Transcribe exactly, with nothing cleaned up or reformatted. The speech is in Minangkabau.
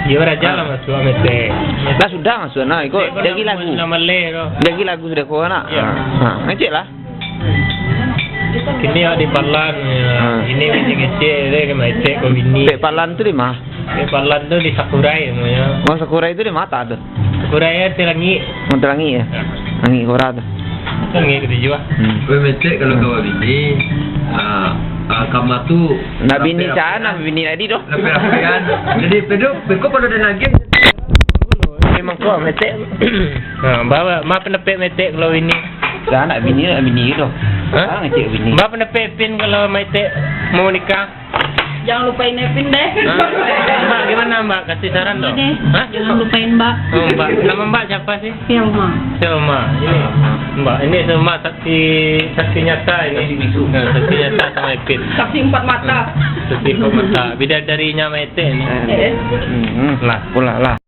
Iyo, baraja lah masuak Metek. Lah sudah masuak nah, iko jadi lagu. Nama le tu. Jadi lagu sudah ko nak. Iyo. Ha, ha, ngecek lah. Kini awak di Palan, yo. Ha. Ini bini kecil, dia ke Metek ko bini. Pek Palan tu di ma? Pek Palan tu di Sakurai namonyo. Oh, Sakurai tu di ma tu? Sakurai yo di langik. Oh, di langik yo? Yo. Langik kura tu. Langik ketujuh lah. Hmm. Weh, Metek, kalau kau bini, ah, ah, kama tu nak bini lapeh-lapeh caan, nak bini tadi tu. Lapeh-lapeh kan. Jadi, pedo, beko kalau dia nagih. Memang kuat Metek. Ha, bawa, ma pendapat Metek kalau bini? Dah nak bini, nak bini tu. Ha? Ah, ngecek bini. Ma pendapat Ipin kalau Metek mau nikah? Jangan lupain Ipin deh. Ha? Mbak, gimana, Mbak? Kasih saran dong. Ini, ha? Jangan lupain Mbak. Oh, Mbak. Nama Mbak siapa sih? Selma. Selma. Ini, Mbak, ini Selma saksi, saksi nyata ini. Saksi bisu. Ha, saksi nyata sama Ipin. Saksi empat mata. Hmm. Saksi empat mata. Bidadarinya Metek ni. Eh. Hmm, hmm. Lah, pulang lah.